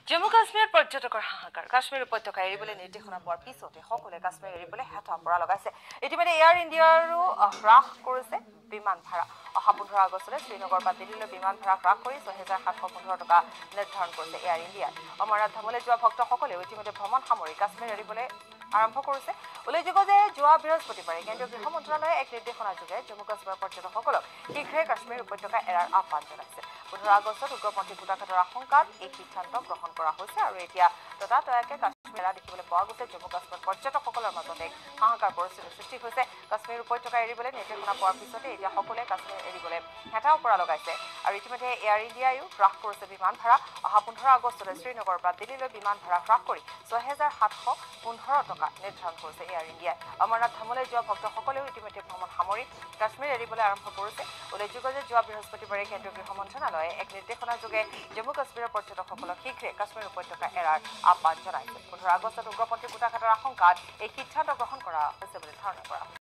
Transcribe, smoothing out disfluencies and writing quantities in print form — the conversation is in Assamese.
জম্মু কাশ্মীৰত পৰ্যটকৰ হাহাকাৰ। কাশ্মীৰ উপত্যকা এৰিবলৈ নিৰ্দেশনা পোৱাৰ পিছতে সকলোৱে কাশ্মীৰ এৰিবলৈ হেঁচা পৰা লগাইছে। ইতিমধ্যে এয়াৰ ইণ্ডিয়াৰো হ্ৰাস কৰিছে বিমান ভাড়া। অহা 15 আগষ্টলৈ শ্ৰীনগৰ পৰা দিল্লীলৈ বিমান ভাড়া হ্ৰাস কৰি 6715 টকা নিৰ্ধাৰণ কৰিছে এয়াৰ ইণ্ডিয়াই। অমৰনাথ ধামলৈ যোৱা ভক্তসকলেও ইতিমধ্যে ভ্ৰমণ সামৰি কাশ্মীৰ এৰিবলৈ আৰম্ভ কৰিছে। উল্লেখযোগ্য যে যোৱা বৃহস্পতিবাৰে কেন্দ্ৰীয় গৃহ মন্ত্ৰালয়ে এক নিৰ্দেশনাযোগে জম্মু কাশ্মীৰৰ পৰ্যটকসকলক শীঘ্ৰে কাশ্মীৰ উপত্যকা এৰাৰ আহ্বান জনাইছে। 15 আগষ্টত উগ্ৰপন্থী গোটাঘাটৰ আশংকাত এই সিদ্ধান্ত গ্ৰহণ কৰা হৈছে আৰু এতিয়া ততাতৈয়াকৈ কাশ্মীৰ এৰা দেখিবলৈ পোৱা গৈছে। জম্মু কাশ্মীৰ পৰ্যটকসকলৰ মাজত এক হাহাকাৰ পৰিস্থিতিৰ সৃষ্টি হৈছে। কাশ্মীৰ উপত্যকা এৰিবলৈ নিৰ্দেশনা পোৱাৰ পিছতে এতিয়া সকলোৱে কাশ্মীৰ এৰিবলৈ হেঁচা পৰা লগাইছে আৰু ইতিমধ্যে এয়াৰ ইণ্ডিয়াইও হ্ৰাস কৰিছে বিমান ভাড়া। অহা 15 আগষ্টলৈ শ্ৰীনগৰৰ পৰা দিল্লীলৈ বিমান ভাড়া হ্ৰাস কৰি 6715 টকা নিৰ্ধাৰণ কৰিছে এয়াৰ ইণ্ডিয়াই। অমৰনাথ ধামলৈ যোৱা ভক্তসকলেও ইতিমধ্যে ভ্ৰমণ সামৰি কাশ্মীৰ এৰিবলৈ আৰম্ভ কৰিছে। উল্লেখযোগ্য যে যোৱা বৃহস্পতিবাৰে কেন্দ্ৰীয় গৃহ মন্ত্ৰালয়ে এক নিৰ্দেশনাযোগে জম্মু কাশ্মীৰৰ পৰ্যটকসকলক শীঘ্ৰে কাশ্মীৰ উপত্যকা এৰাৰ আহ্বান জনাইছে। 15 আগষ্টত উগ্ৰপন্থী গোটাঘাটৰ আশংকাত এই সিদ্ধান্ত গ্ৰহণ কৰা হৈছে বুলি ধাৰণা কৰা হৈছে।